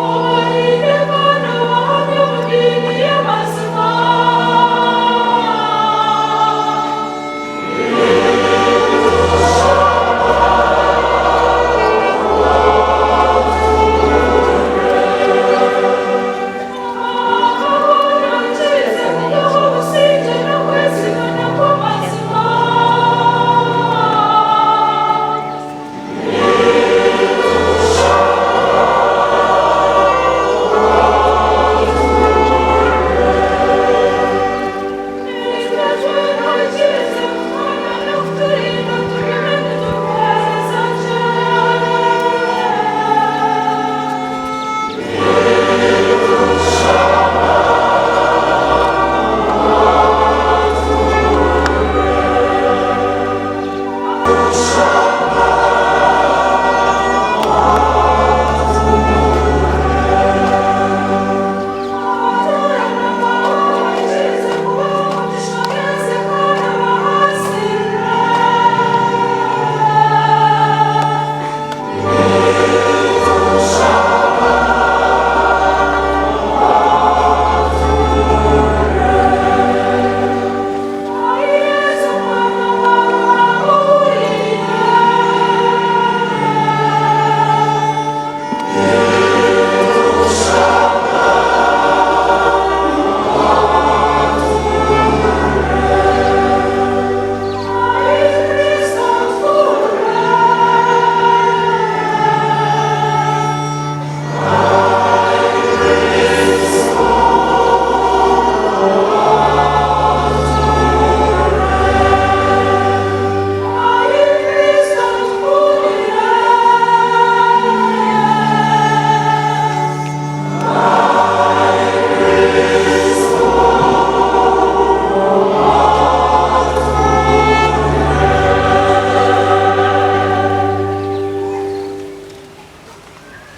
Obarinde kandi obahamye omu diini y'amazima.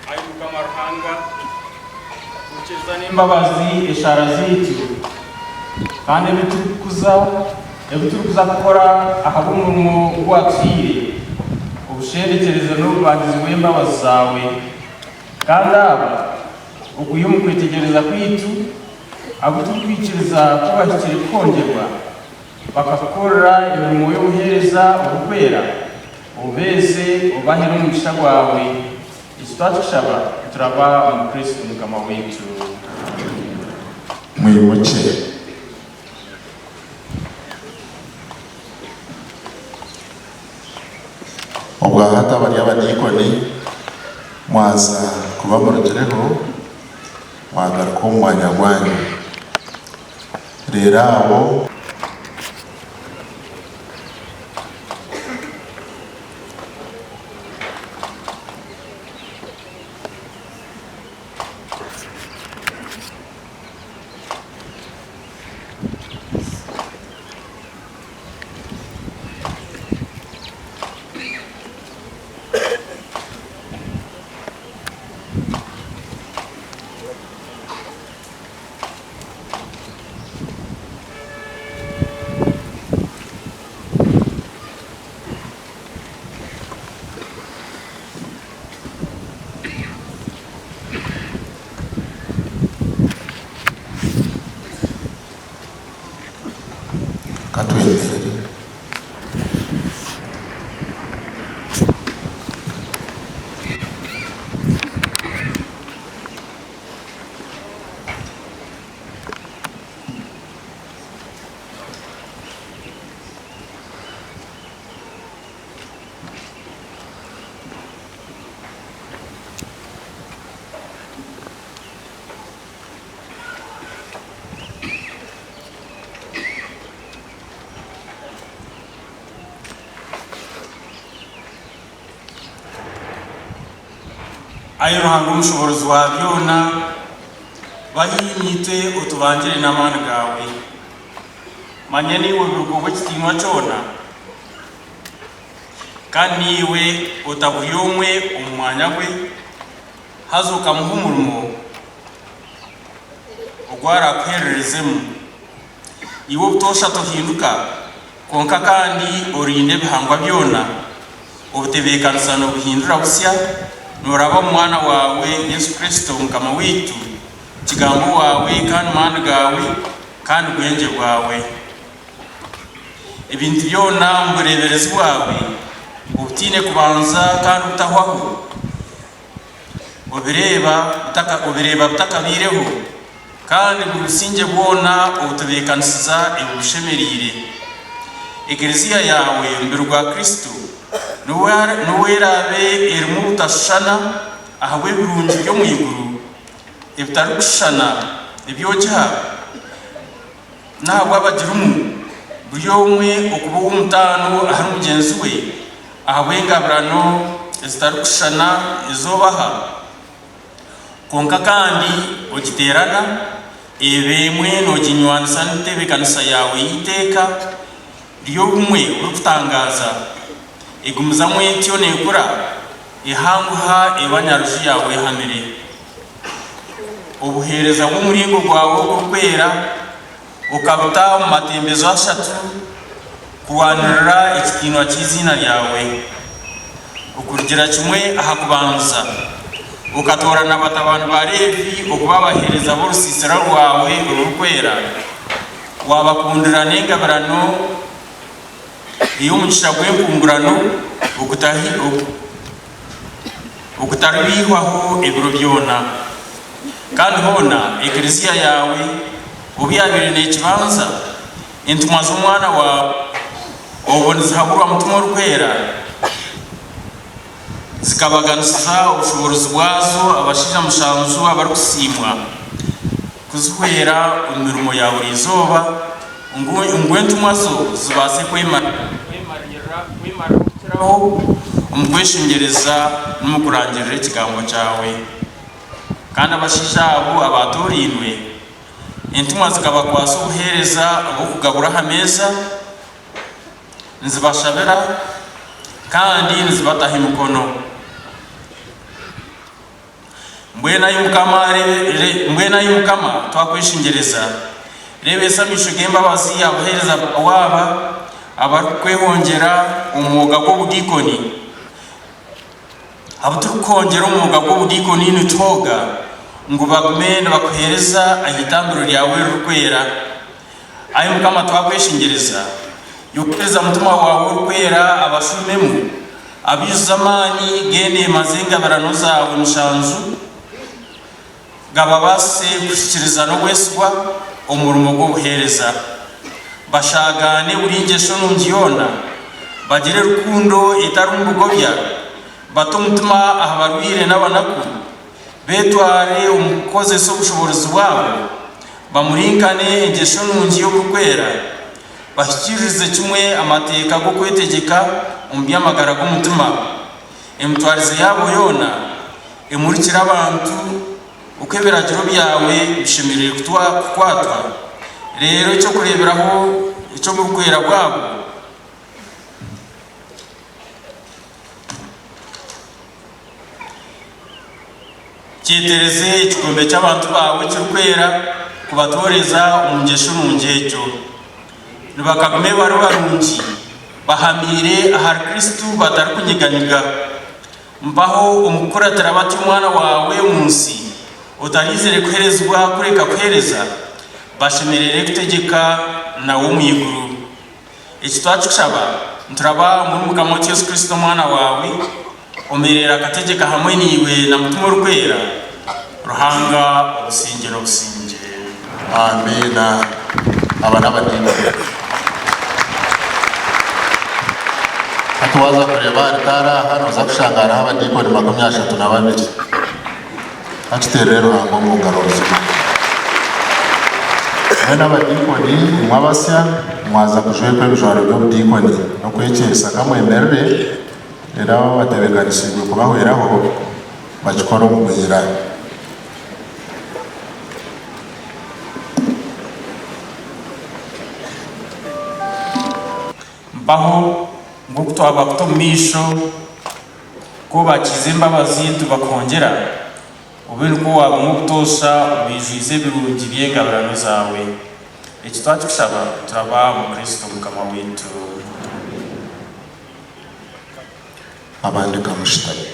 Ai Mukama Ruhanga, hurikiza n'embabazi eshaara zaitu kandi ebi turikuza ebi turikuza kukora ahabw'omurimo ogu watuhaire, obushendekyereze n'obubandizi bw'embabazi zaawe. Kandi abo okwiha omu kwetegyereza kwaitu abu turikwikiriza ku bahikire kuhongyerwa, bakakukorera emirimo y'obuheereza oburikwera, obeeze obahe n'omugisha gwawe. Eki twakikushaba nituraba omu Kristo Mukama waitu. Mwimukye. Obwahati abari abadiikoni mwaza kuba murugireho mwagaruka omu mwanya gwanyu. Reero abo. Ka twemerere. Ai Ruhanga Omushoboorozi wa byona, ba haihi naitwe otubangire n'amaani gaawe. Manya niiwe burugo bw'ekitiinwa kyona, kandi niiwe ota buri omwe omu mwanya gwe, haza okamuha omurimo ogu araakuheererezemu. Iwe obutoosha tohinduka, kwonka kandi orinda ebihangwa byona, obutebeekanisa noobuhindura busya. Nooraba omu Mwana waawe Yesu Kristo Mukama waitu, Kigambo waawe kandi maani gaawe kandi bwengye bwawe. Ebintu byona omu bureeberezi bwawe obutaine kubanza kandi obutahwaho, obireeba obireeba bitakabaireho, kandi buri busingye bwona obutebeekanisiza ebibushemereire. Ekereziya yaawe, mubiri gwa Kristo, n'obu eraabe erimu obutashushana ahabw'ebirungi by'omu iguru ebitarikushushana ebi ogiha, N'ahabw'abagirimu, buri omwe okuba ow'omutaano ahari mugyenzi we ahabw'engabirano ezitarikushushana ezi obaha. Kwonka kandi ogiteerana, eba emwe nooginywanisa n'entebeekanisa yaawe y'eiteeka ry'obumwe oburikutangaaza. Egumizamu etyo neekura, ehanguha eba nyaruju yaawe ehamire. Obuheereza bw'omuringo gwawe ogurikwera okabuta omu matembezo ashatu kurwanirira ekitiinwa ky'eiziina ryawe. Okurugira kimwe aha kubanza, okatoorana batabani ba Leevi okuba abaheereza b'orusiisira rwawe orurikwera, waabakundira n'engabirano ey'omugisha gw'empungurano Ogutaribaihwaho ebiro byona. Kandi hoona Eklezia yaawe obu yaabaire neekibanza, entumwa z'Omwana waawe, obwo nizihaburwa Mutima Orikwera, zikabaganisiza obushoboorozi bwazo abashaija mushanju abarikusiimwa kuzihwera omu mirimo ya buri izooba, ngu entumwa zo zibaase kwemarira kukiraho omu kweshengyereza n'omu kurangirira ekigambo kyawe. Kandi abashaija abo abaatoorainwe, entumwa zikabakwatsa obuheereza obw'okugabura aha meeza, nizibashabira kandi nizibataho emikono. Mbwenu ai Mukama, mbwenu ai Mukama, twakweshengyereza, reebeesa amaisho g'embabazi abaheereza baawe aba, abarikukwehongyera omwoga gw'obudiikoni. Abu turikuhongyera omwoga gw'obudiikoni nituhooga ngu bagume nibakuheereza aha itambiro ryawe eririkwera. Ai Mukama, twakweshengyereza, yohereza Mutima waawe Orikwera abashuumemu, abaijuze amaani g'eneema z'engabirano zaawe mushanju, gababaasise kuhikiiriza n'obwesigwa omurimo gw'obuheereza. Bashaagaane buri ngyesho nungi yoona, bagire rukundo etarimu bugobya, bate omutima aha barwaire n'abanaku, Beetware omu kukozesa obushoboorozi bwabo, bamurinkane engyesho nungi y'oburikwera, bahikiiririze kimwe amateeka g'okwetegyeka omu by'amagara g'omutima. Emitwarize yaabo yoona emurikire abantu oku ebiragiro byawe bishemereire kukwatwa, reero eky'okureeberaho eky'oburikwera bwabo, Kyetereze ekikombe ky'abantu baawe ekirikwera kubatooreza omu ngyesho nungi egyo. Nibakagume bari barungi, bahamiire ahari Kristo batarikunyiganyiga. Mpaho omu kukuratira batyo Omwana waawe omu nsi, otariizire kuherezibwa kureka kuheereza, bashemerere kutegyeka nawe omu iguru. Eki twakikushaba nituraba omuri Mukama waitu Yesu Kristo Omwana waawe, omereera akategyeka hamwe naiwe na Mutima Orikwera, Ruhanga obusingye n'obusingye. Amiina. Aba n'abadiikoni. Hati waaza kureeba ahari taara aha nooza kushanga hariho abadiikoni 32. Hati tuteerere Ruhanga omu ngaro buzima. Mbwenu abadiikoni imwe abasya mwaza kujwekwa ebijwaro by'obudiikoni n'okwekyesa ka mwemerere, reero abo abatebeekanisiibwe kubahweraho bakikore omu bwira. Mpaho nk'oku twabakuta omu maisho, Ku obakiize embabazi tubakwongyera, obe nikwo waaguma obutoosha obaijwize ebirungi by'engabirano zaawe. Eki twakikushaba turaba omu Kristo Mukama waitu. Abandi ka mushutame.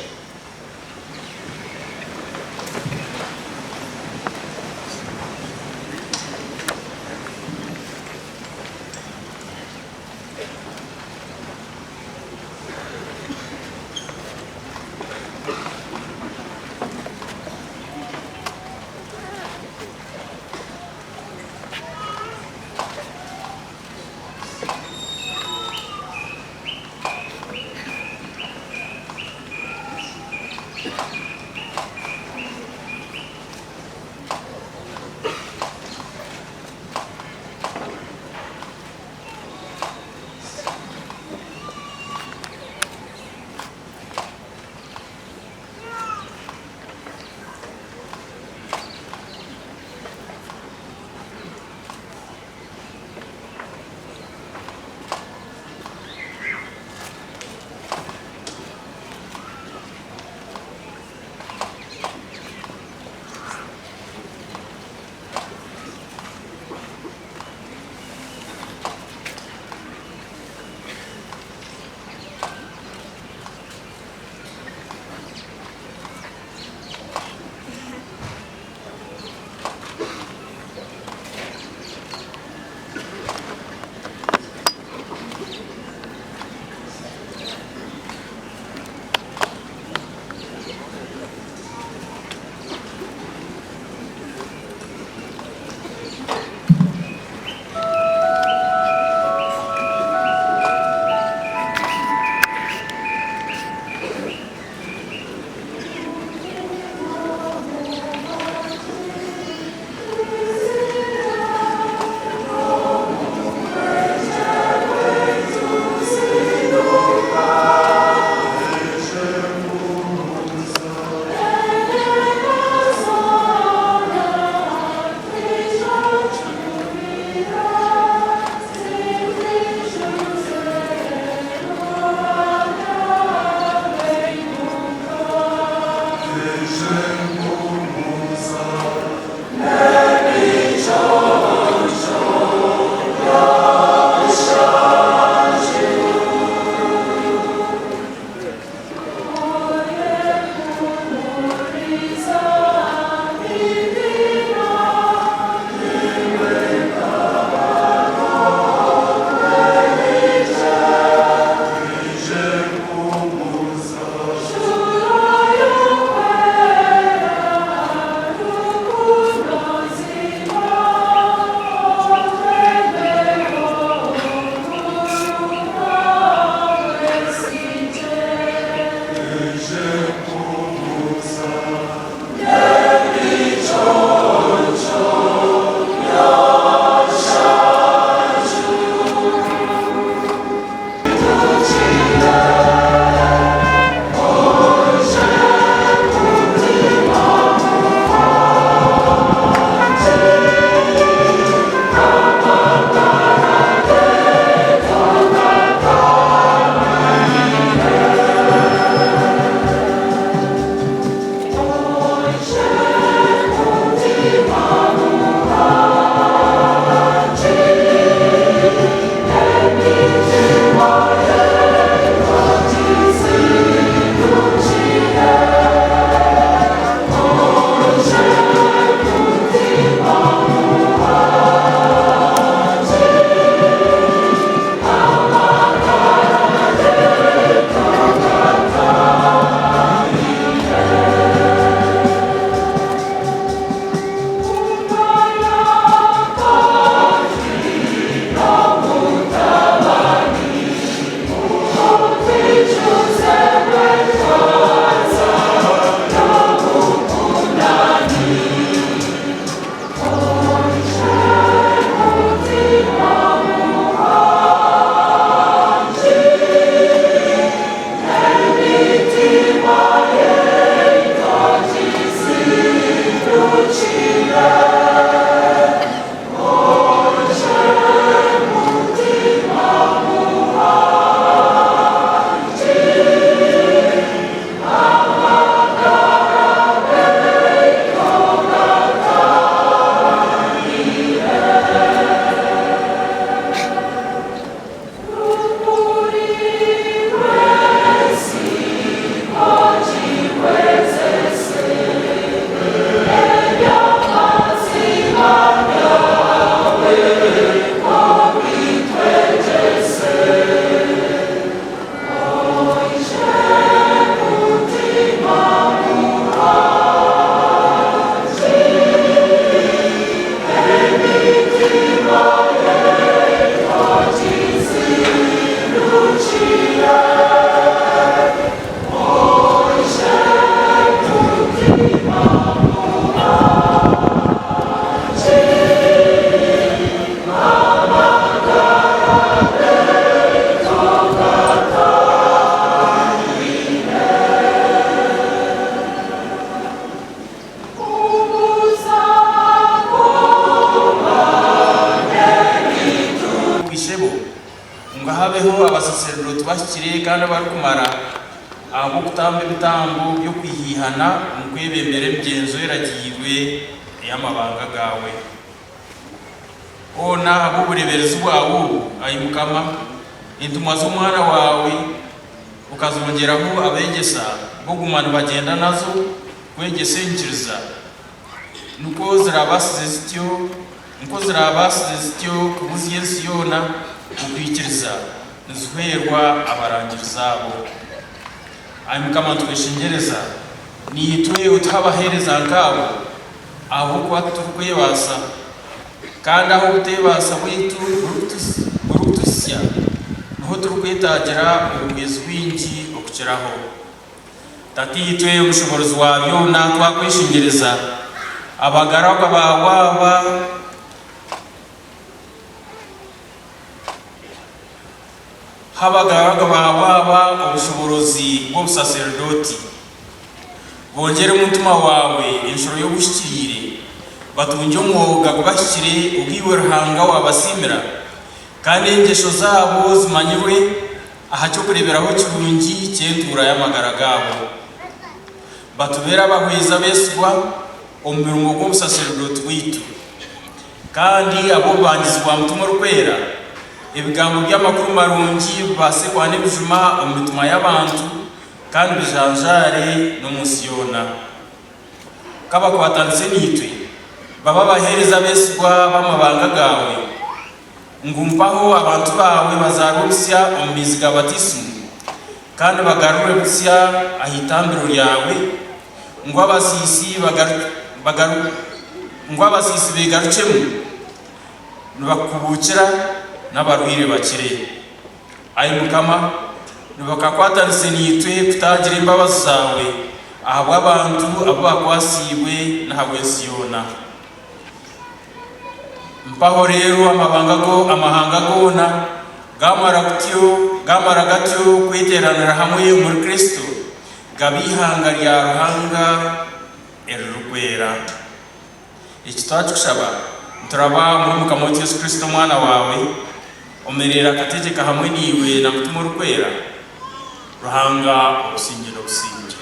Ishebo, ngu habeho abasaserdooti bahikire kandi abarikumara ahabw'okutamba ebitambo by'okwihaihana omu kwebembera emigyenzo eragiirwe ey'amabanga gaawe. Hoona ahabw'obureeberezi bwawe obu, ai Mukama, entumwa z'Omwana waawe okazongyeraho abeegyesa b'okuguma nibagyenda nazo kwegyesa enyikiriza, Nikwo ziraabaasize zityo, nikwo ziraabaasize zityo kubuzya ensi yoona okwikiriza, nizihwerwa abarangirizi abo. Ai Mukama nitweshengyereza, naitwe otuhe abaheereza nk'abo, ahabw'okuba titurikwebaasa, kandi ahu obuteebaasa bwaitu burikutuhitsya, niho turikwetaagira obuhwezi bwingi okukiraho. Tataitwe Omushoboorozi wa byona, twakweshengyereza, abagaragwa baawe aba, ha abagaragwa baawe aba obushoboorozi bw'obusaserdooti. Bongyere Mutima waawe enshuro y'obuhikiriire, batungye omwoga gubahikire ogu iwe Ruhanga waabasiimira, kandi engyesho zaabo zimanyirwe aha ky'okureeberaho kirungi ky'entuura y'amagara gaabo. Batubeere abahwezi abeesigwa omu mirimo gw'obusaserdooti bwaitu, kandi ab'obubangizi bwa Mutima Orikwera, ebigambo by'amakuru marungi bibaase kwana ebijuma omu mitima y'abantu kandi bijanjaare n'omu nsi yoona. Ka bakwatanise naitwe, babe abaheereza abeesigwa b'amabanga gaawe. Ngu mpaho abantu baawe bazaarwe busya omu maizi ga Batiisimu, kandi bagarurwe busya aha itambiro ryawe, ngu abasiisi ngu abasiisi beegarukyemu nibakukubuukira, n'abarwaire bakire. Ai Mukama, nibakakwatanise naitwe kutaagira embabazi zaawe ahabw'abantu abu bakwasiibwe n'ahabw'ensi yoona. Mpaho reero amabanga go amahanga goona gaamara kutyo gaamara gatyo kweteeranira hamwe omuri Kristo, gaba eihanga rya Ruhanga eririkwera. Eki twakikushaba nituraba omuri Mukama waitu Yesu Kristo Omwana waawe, omereire akategyeka hamwe naiwe na Mutima Orikwera, Ruhanga obusingye n'obusingye.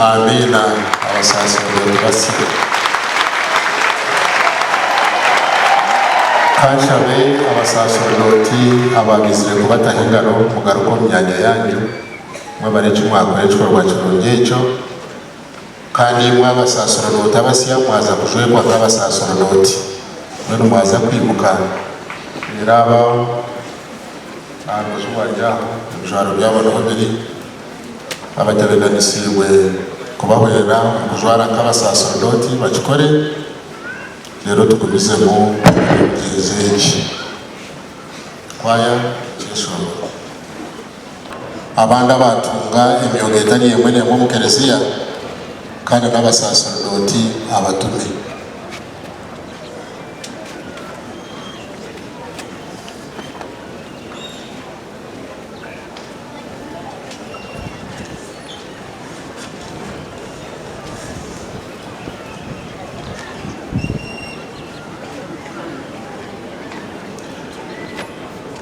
Amiina abasaserdooti basya. Kanshabe abasaserdooti abagizire kubataho engaro mugaruke omu myanya yanyu mwebare eki mwakora ekikorwa kirungi ekyo. Kandi imwe abasaserdooti abasya mwaza kujwekwa nk'abasaserdooti mbwenu mwaza kwimuka reero aba aha rubaju rwangye aho ebijwaro byabo niho biri abatebeekanisiibwe kubahwera omu kujwara nk'abasaserdooti bakikore reero tugumizemu emigyenzo egi. Kwaya kyeshongoro. Abandi abaatunga emyoga etari emwe n'emwe omu Kelezia kandi n'abasaserdooti abatume.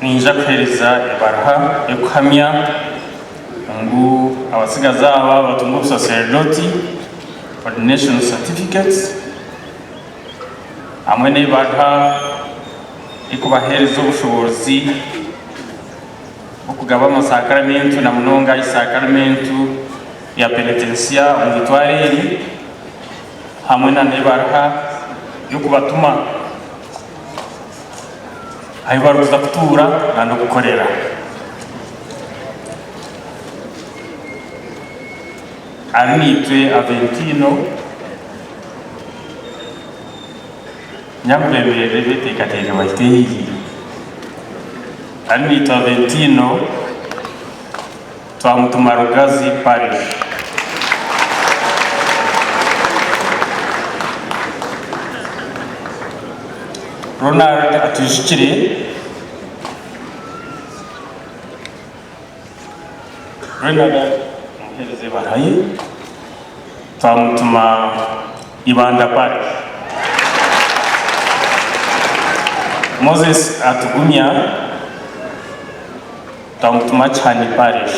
Niinyija kuheereza ebaruha erikuhamya ngu abatsigazi aba batunga obusaseredooti, ordination certificates, hamwe n'ebaruha erikubaheereza obushoboorozi bw'okugaba amasakaramentu na munonga esakaramentu ya penetensia omu itwaro eri hamwe n'ebaruha y'okubatuma ahu barikuza kutuura n'okukorera. Arinaitwe Aventino nyakubemerera ebeteekateeka bahike haihi. Arinaitwe Aventino twamutuma Rugazi Parish. Ronald Atwijukire Ronald omuheereza ebaruha ye twamutuma Ibanda Parish. Moses Atugumya Twamutuma Kihani Parish.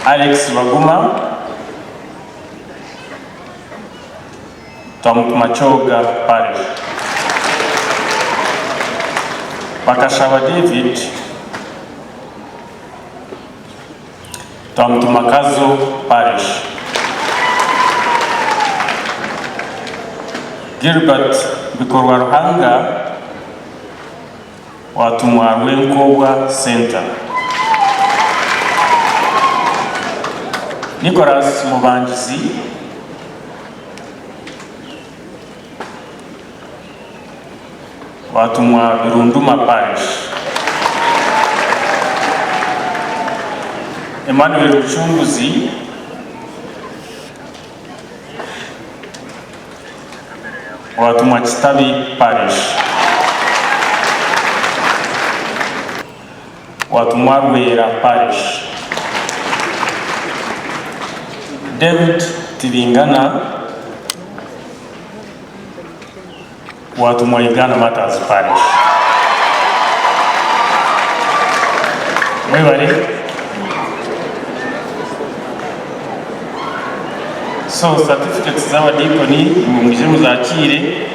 Alex Baguma twamutuma Kyoga Parish. Bakashaba David twamutuma Kazo Parish. Gilbert Bikorwa Ruhanga Watumwa Rwenkobwa Centre. Nicholas Mubangizi. Watumwa Birunduma Parish. Emmanuel Mucunguzi. Watumwa Kitabi Parish. Watumwa Rwera Parish. David Tibingana watumwa Uganda Martyrs Parish. Mwebare. So certificates z'abadiikoni nimwe mwije muzakiire.